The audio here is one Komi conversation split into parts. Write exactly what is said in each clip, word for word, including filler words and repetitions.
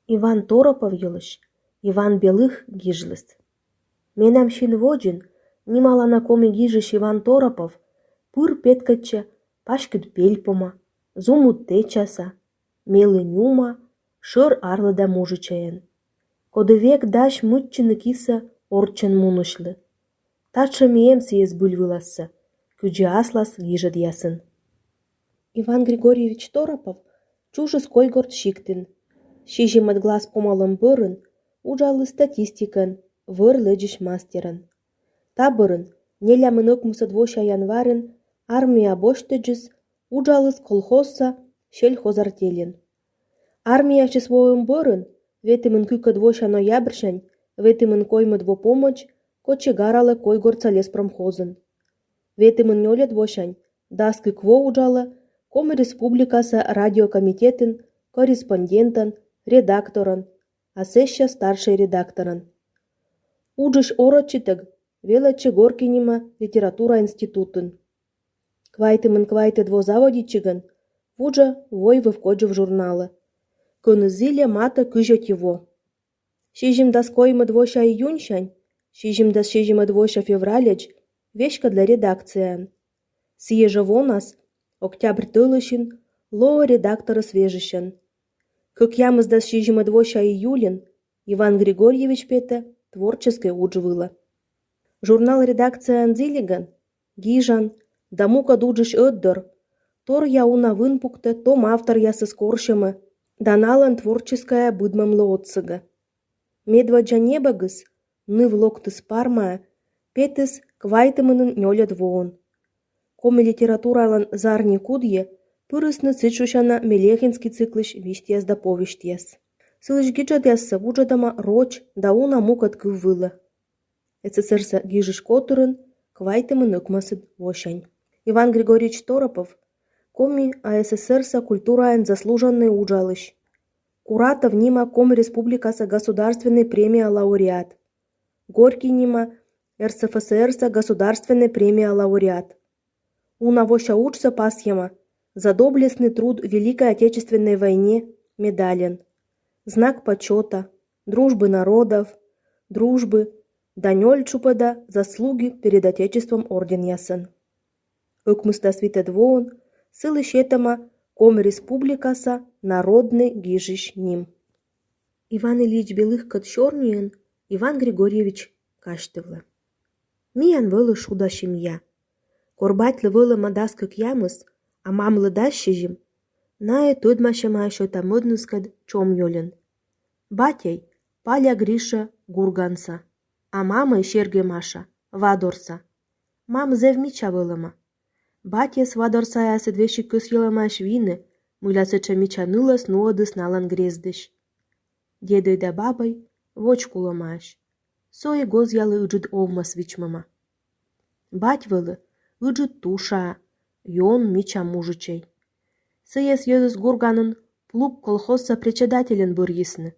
Иван Торопов йылысь Иван Белых гижліс. Менам син водзын нималана коми гижысь Иван Торопов пыр петкӧдчӧ паськыд пельпома, зумыд тэчаса, мелі нюма, шӧр арлыда мужичӧйӧн, коді век дась мыччыны кисӧ орччӧн мунысьлы. Татшӧм и эм сійӧ збыль вылассӧ, кыдзи аслас гижӧдъясын. Иван Григорьевич Торопов чужис Койгорт сиктын. Сизимӧд класс помалӧм бӧрын уджаліс статистикӧн, вӧр лэдзысь мастерӧн. Та бӧрын, нелямын ӧкмысӧд вося январын, армия босьтӧдзыс, уджаліс колхозса сельхозартельын. Армиясьыс воӧм бӧрын, ветымын кыкӧд вося ноябрьсянь ветымын коймӧд во помӧдз, кочегаралӧ Койгортса леспромхозын. Ветымын нёльӧд восянь дас кык во уджалӧ Коми Республикаса радиокомитетын корреспондентӧн, редакторӧн, а сэсся старшӧй редакторӧн. Уджысь орӧдчытӧг велӧдчӧ Горький нима литература институтын. Квайтымын квайтӧд во заводитчигӧн вуджӧ «Войвыв кодзув» журналӧ, кӧні зільӧ матӧ кызь ӧти во. Сизимдас коймӧд вося июньсянь сизимдас сизимӧд вося февральӧдз веськӧдлӧ редакцияын. Сійӧ жӧ вонас, октябрь тӧлысьын, лоӧ редакторӧс вежысьӧн. Кӧкъямысдас сизимӧд вося июльын Иван Григорьевич петӧ творческӧй удж вылӧ. Журнал редакцияын зільигӧн гижан да мукӧд уджысь ӧтдор торъя уна вын пуктӧ том авторъясӧс корсьӧмӧ да налӧн творческӧя быдмӧмлы отсӧгӧ. Медводдза небӧгыс, «Ныв локтіс пармаӧ», петіс квайтымынын нёльӧд воын. Коми литературалӧн «Зарни кудйӧ» пырисны сідз шусяна Мелехинский циклысь висьтъяс да повестьяс. Сылысь гижӧдъяссӧ вуджӧдӧма роч да уна мукӧд кыв вылӧ. СССР-са гижысь котырын квайтымын ӧкмысӧд восянь. Иван Григорьевич Торопов Коми АССР-са культураӧн заслуженнӧй уджалысь, Куратов нима Коми Республикаса государственнӧй премия лауреат, Горький нима РСФСР-са государственнӧй премия лауреат. Уна вося уджсӧ пасйӧма «За доблестный труд в Великой Отечественной войне» медальӧн, «Знак почёта», «Дружбы народов», «Дружбы» да нёль тшупӧда «Заслуги перед Отечеством» орденъясӧн. Ӧкмысдас витӧд воын сылы сетӧма Коми Республикаса народнӧй гижысь ним. Иван Ильич Белыхкӧд сёрниын Иван Григорьевич казьтывлӧ: «Миян вӧлі шуда семья. Кор батьлы вӧлӧма дас кӧкъямыс, а мамлы дас сизим, найӧ тӧдмасьӧмаӧсь ӧта-мӧдныскӧд Чомъёльын. Батьӧй Паля Гриша Гурганса, а мамӧй Серге Маша Вадорса. Мам зэв мича вӧлӧма. Батьӧс Вадорсаясыд весиг кӧсйылӧмаӧсь вины, мыйла сэтшӧм мича нылӧс нуӧдіс налӧн грездысь. Дедӧй да бабӧй водз кулӧмаӧсь. Со и гозъялі ыджыд овмӧс вичмӧма. Бать вӧлі ыджыд тушаа, ён, мича мужичӧй. Сійӧс йӧзыс Гурганын плуг колхозса председательӧн бӧрйисны.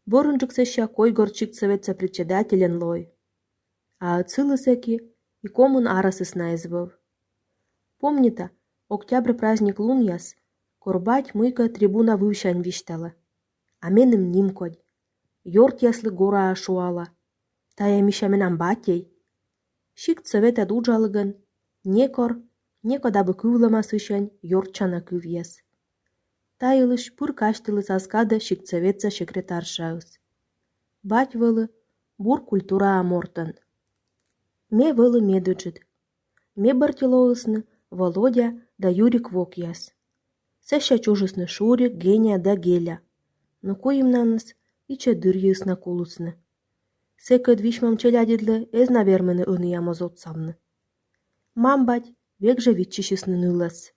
Бӧрынджык сэсся Койгорт сиктсӧветса председательӧн лои. А ӧд сылы сэки и комын арӧсыс на эз вӧв. Помнита, октябрь праздник лунъяс, кор бать мыйкӧ трибуна вывсянь висьталӧ, а меным нимкодь, ёртъяслы гораа шуала: тайӧ, мися, менам батьӧй». Сиктсӧветад уджалігӧн некор некод абу кывлӧма сысянь ёрччана кывъяс. Та йылысь пыр казьтыліс ас кадӧ сиктсӧветса секретаршаыс. Бать вӧлі бур культураа мортӧн. Ме вӧлі медыджыд. Ме бӧрти лоисны Володя да Юрик вокъяс. Сэсся чужисны Шурик, Геня да Геля. Но куимнанныс ичӧт дырйиыс на кулісны. Сэкӧд висьмӧм челядьыдлы эз на вермыны ӧнія моз отсавны. Мам-бать век жӧ виччысисны нылӧс.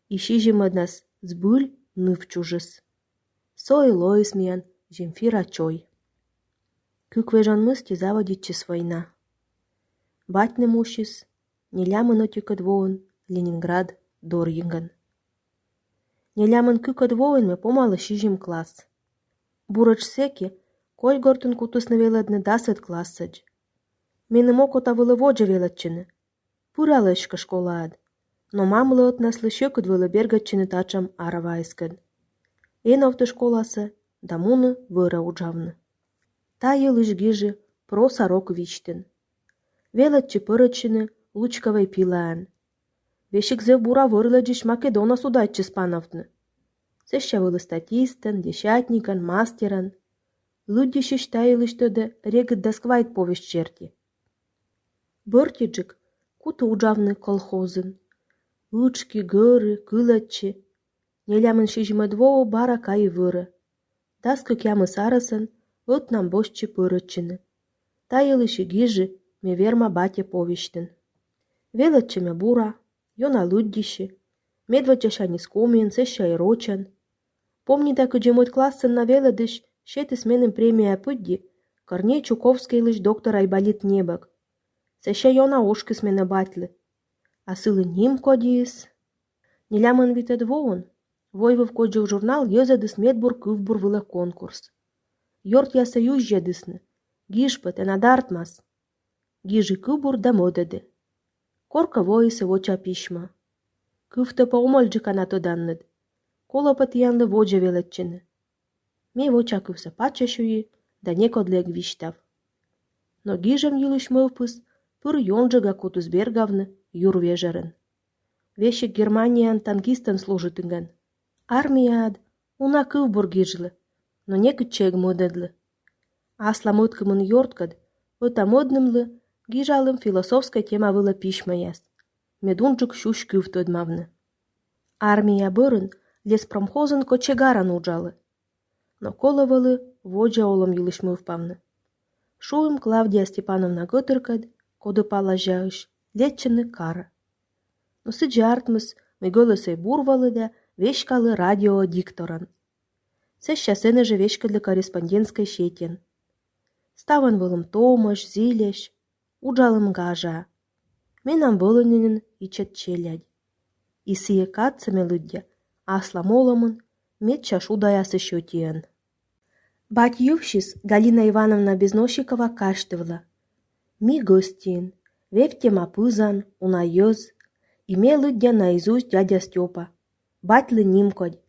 И сизимӧднас збыль ныв чужис. Со и лоис миян Земфира чой. Кык вежон мысти заводитчис война. Батьным усис нелямын ӧтикӧд воын Ленинград дорйигӧн. Нелямын кыкӧд воын ме помалі сизим класс. Буретш сэки Койгортын кутісны велӧдны дасӧд классӧдз. Меным окота вӧлі водзӧ велӧдчыны. Пыралі эськӧ школаад. Но мамлы ӧтнаслы сьӧкыд вӧлі бергӧдчыны татшӧм арӧваыскӧд. Эновті школасӧ, да муні вӧрӧ уджавны. Та йылысь гижи прӧса рок висьтын. Велӧдчи пӧрӧдчыны лучковӧй пилаӧн. Весиг зэв бура вӧр лэдзысь Македонас удайтчис панавтны. Сэсся вӧлі статистӧн, десятникӧн, мастерӧн. Лыддьысьысь та йылысь тӧдӧ «Регыд дас квайт» повесть серти. Бӧртиджык куті уджавны колхозын. Ытшки, гӧрі, кылӧдчи. Нелямын сизимӧд воӧ бара кайи вӧрӧ. Дас кӧкъямыс арӧсӧн ӧтнам босьтчи пӧрӧдчыны. Та йылысь и гижи ме верма батьӧ повестьын. Велӧдчӧ ме бура, ёна лыддьыси, медводдзасяньыс комиӧн, сэсся и рочӧн. Помнита, кыдзи мӧд классын на велӧдысь сетіс меным премия пыдди Корней Чуковскийлысь доктор Айболит небӧг. Сэсся ёна ошкис менӧ батьлы. А сылы нимкодьыс. Нелямын витӧд воын «Войвыв кодзув» журнал йӧзӧдіс медбур кывбур вылӧ конкурс. Ёртъясӧй юзьӧдісны: «Гиж пӧ, тэнад артмас». Гижи кывбур да мӧдӧді. Коркӧ воис и воча письмӧ. Кывтӧ пӧ омӧльджыка на тӧданныд. Колӧ пӧ тіянлы водзӧ велӧдчыны. Ме воча кывсӧ пачӧ сюйи да некодлы эг висьтав. Но гижӧм йылысь мӧвпыс пыр ёнджыка кутіс бергавны юр вежӧрын. Весиг Германияын танкистӧн служитігӧн. Армияад уна кывбур гижлі, но некытчӧ эг мӧдӧдлы. Аслам ӧткымын ёрткӧд ӧта-мӧднымлы гижалім философскӧй тема вылӧ письмӧяс, мед унджык сюсь кыв тӧдмавны. Армия бӧрын леспромхозын кочегарӧн уджалі. Но колӧ вӧлі водзӧ олӧм йылысь мӧвпавны. Шуим Клавдия Степановна гӧтыркӧд, коді Палазяысь, лэччыны карӧ. Но сідзи артмис, мый гӧлӧсӧй бур вӧлі да веськалі радио дикторӧн. Сэсся сэні жӧ веськӧдлі корреспондентскӧй сетьӧн. Ставӧн вӧлім томӧсь, зільӧсь, уджалім гажаа. Менам вӧліны нин ичӧт челядь. И сійӧ кадсӧ ме лыддя аслам олӧмын медся шудаясысь ӧтиӧн. Бать йывсьыс Галина Ивановна Безносикова казьтывлӧ: «Ми гӧстиын, вевттьӧма пызан, уна йӧз, и ме лыддя наизусть «Дядя Стёпа». Батьлы нимкодь.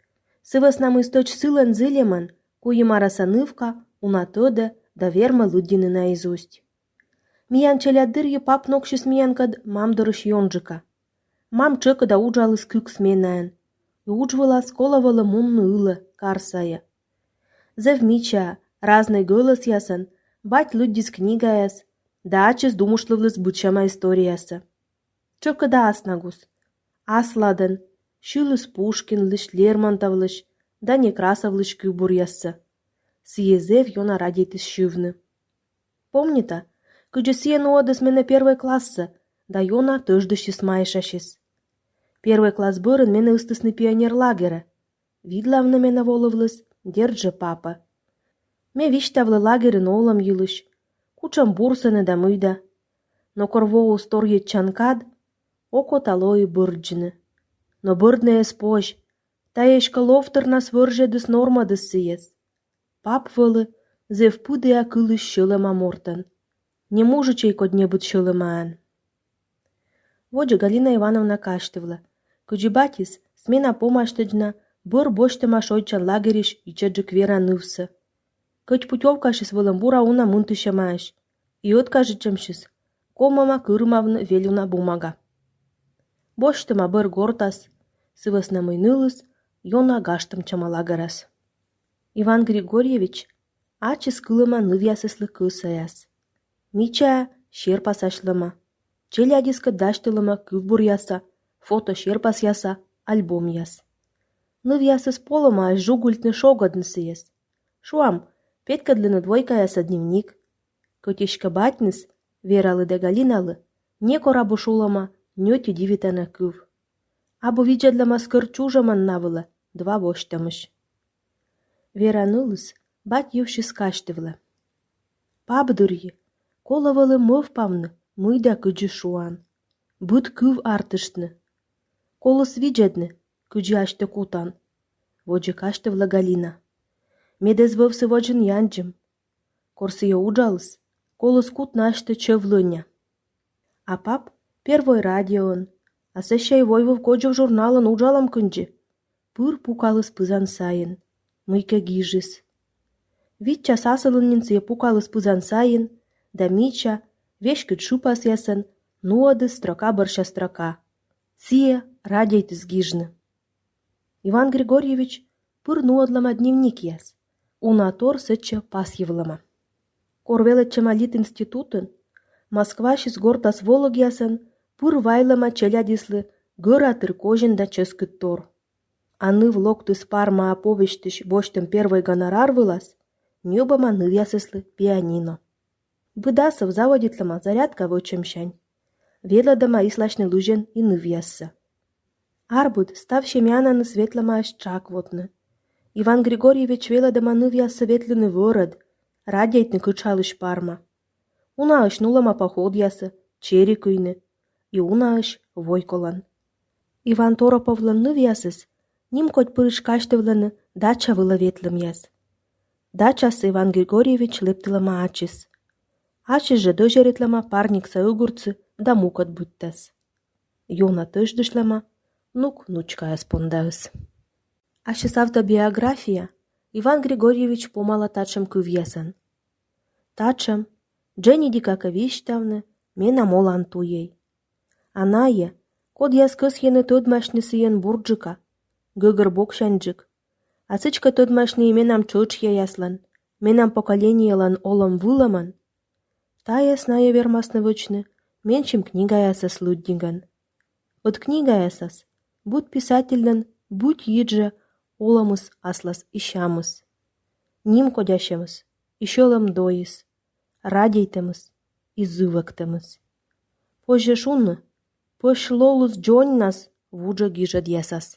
Сы вӧсна мый стӧч сылӧн зільӧмӧн куим арӧса нывка уна тӧдӧ да вермӧ лыддьыны наизусть». Миян челядь дырйи пап ноксис миянкӧд мам дорысь ёнджыка. Мам тшӧкыда уджаліс кык сменаӧн, и удж вылас колӧ вӧлі мунны ылӧ, кар сайӧ. Зэв мичаа, разнӧй гӧлӧсъясӧн бать лыддис книгаяс да ачыс думыштлывліс быдсяма историясӧ. Тшӧкыда ас на гус. Асладӧн сьыліс Пушкинлысь, Лермонтовлысь да Некрасовлысь кывбуръяссӧ. Сійӧ зэв ёна радейтіс сьывны. Помнита, кыдзи сійӧ нуӧдіс менӧ первой классӧ да ёна тӧждысьыс майшасис. Первой класс бӧрын менӧ ыстісны пионер лагерӧ. Видлавны менӧ волывліс, дерт жӧ, папӧ. Ме висьтавлі лагерын олӧм йылысь, кутшӧм бур сэні да мый да. Но кор воис торйӧдчан кад, окота лои бӧрддзыны. Но бӧрдны эз позь, тайӧ эськӧ лов тырнас вӧрзьӧдіс-нормӧдіс сійӧс. Пап вӧлі зэв пыдіа кылысь сьӧлӧма мортӧн. Не мужичӧй кодь небыд сьӧлӧмаӧн. Водзӧ Галина Ивановна казьтывлӧ, кыдзи батьыс смена помасьтӧдз на бӧр босьтӧма шойччан лагерьысь ичӧтджык Вера нывсӧ. Кӧть путёвкасьыс вӧлӧм бура уна мынтысьӧмаӧсь, и ӧткажитчӧмсьыс ковмӧма кырымавны вель уна бумага. Босьтӧма бӧр гортас, сы вӧсна мый нылыс ёна гажтӧмтчӧма лагерас. Иван Григорьевич ачыс кылӧма нывъясыслы кӧсаяс. Мичаа серпасасьлӧма. Челядьыскӧд дасьтылӧма кывбуръяса, фотосерпасъяса альбомъяс. Нывъясыс полӧмаӧсь жугыльтны-шогӧдны сійӧс. Шуам, петкӧдлыны двойкаяса дневник. Кӧть эськӧ батьныс, Вералы да Галиналы, некор абу шулӧма ньӧти дивитана кыв. Абу видзӧдлӧма скӧр чужӧмӧн на вылӧ два босьтӧмысь. Вера нылыс бать йывсьыс казьтывлӧ: пап дырйи колӧ вӧлі мӧвпавны, мый да кыдзи шуан. Быд кыв артыштны. Коліс видзӧдны, кыдзи асьтӧ кутан. Водзӧ казьтывлӧ Галина: мед эз вӧвсы водзын яндзим. Кор сійӧ уджаліс, коліс кутны асьтӧ чӧв-лӧня. А пап первой радиоын, а сэсся и «Войвыв кодзув» журналын уджалӧм кындзи пыр пукаліс пызан сайын, мыйкӧ гижис. Вит час асылын нин сійӧ пукаліс пызан сайын да мича, веськыд шыпасъясӧн нуӧдіс строка бӧрся строка. Сійӧ радейтіс гижны. Иван Григорьевич пыр нуӧдлӧма дневникъяс, уна тор сэтчӧ пасйывлӧма. Кор велӧдчӧма Литинститутын, Москвасьыс гортас вӧлӧгъясӧн пыр вайлӧма челядьыслы гӧра тыр козин да чӧскыд тор. А ныв локтіс «Пармаа» повестьысь босьтӧм первой гонорар вылас ньӧбӧма нывъясыслы пианино. Быд асыв заводитлӧма зарядка вӧчӧмсянь. Велӧдӧма исласьны лызьӧн и нывъяссӧ. Арбуд став семьянаныс ветлӧмаӧсь тшак вотны. Иван Григорьевич велӧдӧма нывъяссӧ ветлыны вӧрӧд, радейтны кытшалысь парма. Унаысь нулӧма походъясӧ, чери кыйны, и унаысь войколан. Иван Тороповлӧн нывъясыс нимкодьпырысь казьтывлӧны дача вылӧ ветлӧмъяс. Дачасӧ Иван Григорьевич лэптылӧма ачыс. Ачыс жӧ дӧзьӧритлӧма парникса ӧгурцы да мукӧд быдтас. Ёна тӧждысьлӧма нук-нучкаяс пондаыс. Асьыс автобиография Иван Григорьевич помала татшӧм кывъясӧн. Татшӧм, дженьыдика кӧ висьтавны, менам олан туйӧй. А найӧ, кодъяс кӧсйӧны тӧдмасьны сійӧн бурджыка, гӧгӧр боксяньджык, а сідзкӧ тӧдмасьны и менам тшӧтшъяяслӧн, менам поколениелӧн олӧм вылӧмӧн, тайӧс найӧ вермасны вӧчны менсьым книгаясӧс лыддигӧн. Ӧд книгаясас быд писательлӧн быд йиджӧ олӧмыс аслас и сямыс. Нимкодясьӧмыс и сьӧлӧм дойыс, радейтӧмыс и зывӧктӧмыс. Позьӧ шуны, пӧсь лолыс дзоньнас вуджӧ гижӧдъясас.